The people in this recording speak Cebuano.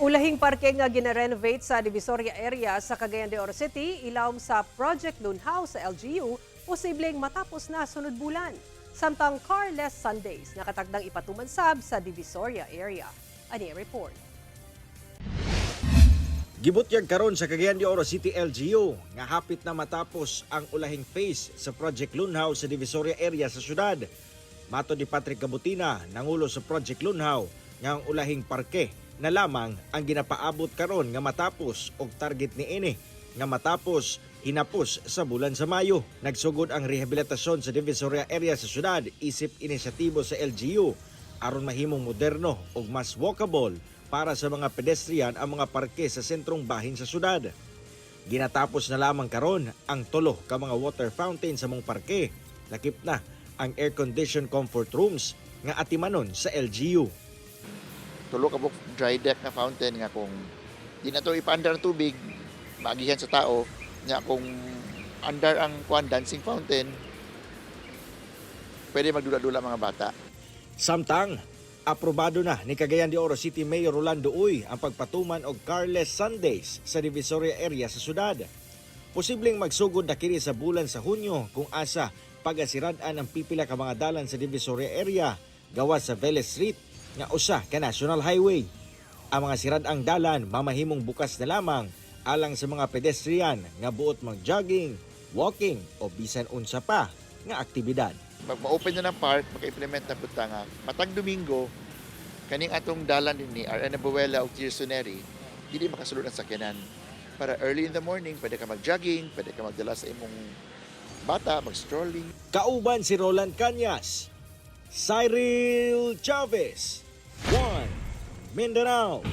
Ulahing parke nga gina-renovate sa Divisoria area sa Cagayan de Oro City ilawom sa Project Lunhaw sa LGU, posibleng matapos na sunod bulan. Samtang Carless Sundays nakatakdang ipatuman sab sa Divisoria area. Ani ang report. Gibutyag karon sa Cagayan de Oro City LGU nga hapit na matapos ang ulahing phase sa Project Lunhaw sa Divisoria area sa syudad. Matod ni Patrick Gabutina, nangulo sa Project Lunhaw, nga ang ulahing parke na lamang ang ginapaabot karon nga matapos og target niini nga matapos hinapos sa bulan sa Mayo. Nagsugod ang rehabilitasyon sa Divisoria area sa syudad isip inisyatibo sa LGU aron mahimong moderno ug mas walkable para sa mga pedestrian ang mga parke sa sentrong bahin sa syudad. Ginatapos na lamang karon ang tulo ka mga water fountain sa maong parke. Lakip na ang air-conditioned comfort rooms nga atimanon sa LGU. Tulo ka buok dry deck na fountain nga kung di na to ipaandar ang tubig, maagihan sa tao nya. Kung andar ang kuan, dancing fountain, pwede magdula-dula mga bata. Samtang, aprobado na ni Cagayan de Oro City Mayor Rolando Uy ang pagpatuman og Carless Sundays sa Divisoria area sa syudad. Posibleng magsugod na kini sa bulan sa Hunyo kung asa pagasirad-an ang pipila ka mga dalan sa Divisoria area gawas sa Velez Street nga usa ka national highway. Ang mga sirad-ang dalan mamahimong bukas na lamang alang sa mga pedestrian nga buot mag-jogging, walking o bisan unsa pa nga aktibidad. Pag ma-open na ng park, maka-implement na pud ta nga matag Domingo kaning atong dalan dinhi, RN Abuela ug Tirso Neri, dili makasulod ang sakyanan para early in the morning pwede ka mag-jogging, pwede ka magdala sa imong bata, mag-strolling. Kauban si Roland Cañas, Cyril Chavez, One Mindanao.